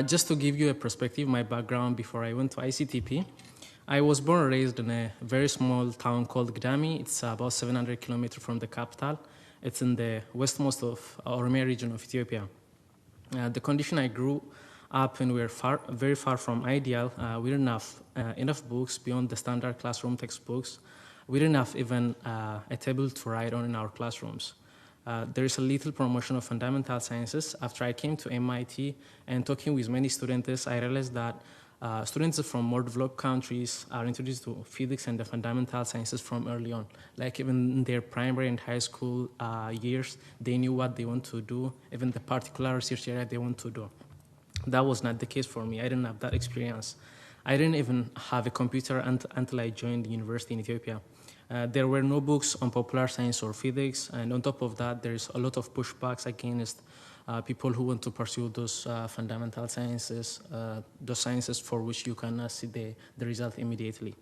Just to give you a perspective, my background before I went to ICTP, I was born and raised in a very small town called Gdami. It's about 700 kilometers from the capital. It's in the westmost of Oromia region of Ethiopia. The condition I grew up in were very far from ideal. We didn't have enough books beyond the standard classroom textbooks. We didn't have even a table to write on in our classrooms. There is a little promotion of fundamental sciences. After I came to MIT and talking with many students, I realized that students from more developed countries are introduced to physics and the fundamental sciences from early on. Like even in their primary and high school years, they knew what they want to do, even the particular research area they want to do. That was not the case for me. I didn't have that experience. I didn't even have a computer until I joined the university in Ethiopia. There were no books on popular science or physics, and on top of that, there's a lot of pushbacks against people who want to pursue those fundamental sciences, those sciences for which you cannot see the result immediately.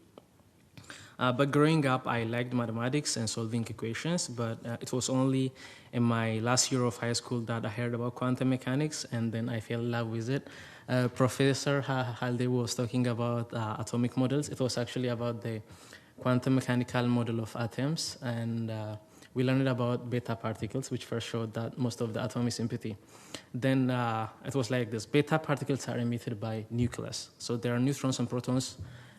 But growing up, I liked mathematics and solving equations, but it was only in my last year of high school that I heard about quantum mechanics, and then I fell in love with it. Professor Halde was talking about atomic models. It was actually about the quantum mechanical model of atoms, and we learned about beta particles, which first showed that most of the atom is empty. Then it was like this: beta particles are emitted by nucleus. So there are neutrons and protons,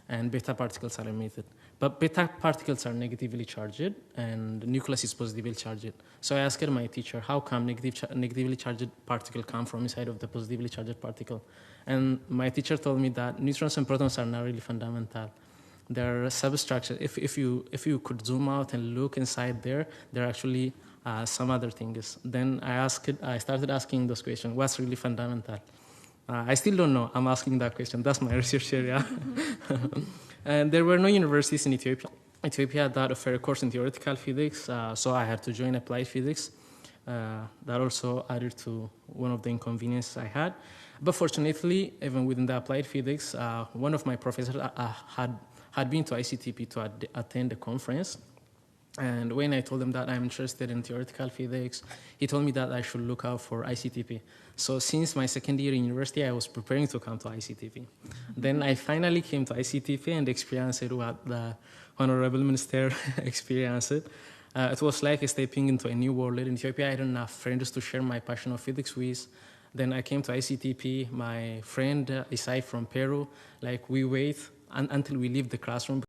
and beta particles are emitted. But beta particles are negatively charged, and the nucleus is positively charged. So I asked my teacher, how come negatively charged particle come from inside of the positively charged particle? And my teacher told me that neutrons and protons are not really fundamental. They're substructure. If you could zoom out and look inside there are actually some other things. Then I started asking those questions. What's really fundamental? I still don't know. I'm asking that question. That's my research area. And there were no universities in Ethiopia that offer a course in theoretical physics, so I had to join applied physics. That also added to one of the inconveniences I had. But fortunately, even within the applied physics, one of my professors had been to ICTP to attend a conference. And when I told him that I'm interested in theoretical physics, he told me that I should look out for ICTP. So since my second year in university, I was preparing to come to ICTP. Then I finally came to ICTP and experienced what the Honorable Minister experienced. It was like stepping into a new world. In Ethiopia, I didn't have friends to share my passion of physics with. Then I came to ICTP. My friend Isai from Peru, like we wait until we leave the classroom